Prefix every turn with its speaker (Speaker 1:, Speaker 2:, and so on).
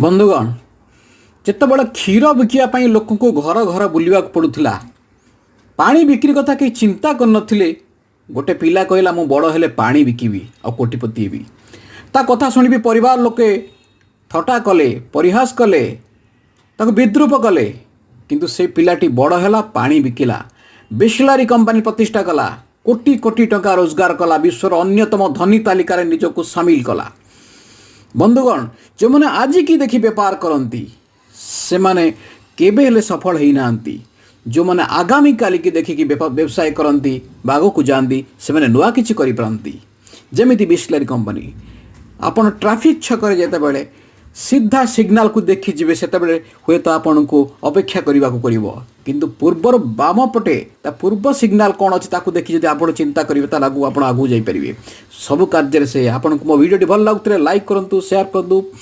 Speaker 1: ବନ୍ଧୁଗଣ, ଯେତେବେଳେ କ୍ଷୀର ବିକିବା ପାଇଁ ଲୋକଙ୍କୁ ଘର ଘର ବୁଲିବାକୁ ପଡ଼ୁଥିଲା, ପାଣି ବିକ୍ରି କଥା କେହି ଚିନ୍ତା କରିନଥିଲେ। ଗୋଟେ ପିଲା କହିଲା, "ମୁଁ ବଡ଼ ହେଲେ ପାଣି ବିକିବି ଆଉ କୋଟିପତି ହେବି।" ତା କଥା ଶୁଣିବି ପରିବାର ଲୋକେ ଥଟ୍ଟା କଲେ, ପରିହାସ କଲେ, ତାକୁ ବିଦ୍ରୂପ କଲେ। କିନ୍ତୁ ସେ ପିଲାଟି ବଡ଼ ହେଲା, ପାଣି ବିକିଲା, ବିସ୍ଲାରୀ କମ୍ପାନୀ ପ୍ରତିଷ୍ଠା କଲା, କୋଟି କୋଟି ଟଙ୍କା ରୋଜଗାର କଲା, ବିଶ୍ୱର ଅନ୍ୟତମ ଧନୀ ତାଲିକାରେ ନିଜକୁ ସାମିଲ କଲା। ବନ୍ଧୁଗଣ, ଯେଉଁମାନେ ଆଜିକି ଦେଖି ବେପାର କରନ୍ତି, ସେମାନେ କେବେ ହେଲେ ସଫଳ ହେଇନାହାନ୍ତି। ଯେଉଁମାନେ ଆଗାମୀ କାଲିକି ଦେଖିକି ବ୍ୟବସାୟ କରନ୍ତି ବା ଆଗକୁ ଯାଆନ୍ତି, ସେମାନେ ନୂଆ କିଛି କରିପାରନ୍ତି, ଯେମିତି ବିସ୍ଲାରୀ କମ୍ପାନୀ। ଆପଣ ଟ୍ରାଫିକ୍ ଛକରେ ଯେତେବେଳେ ସିଧା ସିଗ୍ନାଲକୁ ଦେଖିଯିବେ, ସେତେବେଳେ ହୁଏତ ଆପଣଙ୍କୁ ଅପେକ୍ଷା କରିବାକୁ ପଡ଼ିବ। କିନ୍ତୁ ପୂର୍ବରୁ ବାମ ପଟେ ତା ପୂର୍ବ ସିଗ୍ନାଲ କ'ଣ ଅଛି, ତାକୁ ଦେଖି ଯଦି ଆପଣ ଚିନ୍ତା କରିବେ, ତାହେଲେ ଆଗକୁ ଆପଣ ଆଗକୁ ଯାଇପାରିବେ। ସବୁ କାର୍ଯ୍ୟରେ ସେ ଆପଣଙ୍କୁ ମୋ ଭିଡ଼ିଓଟି ଭଲ ଲାଗୁଥିଲେ ଲାଇକ୍ କରନ୍ତୁ, ସେୟାର କରନ୍ତୁ।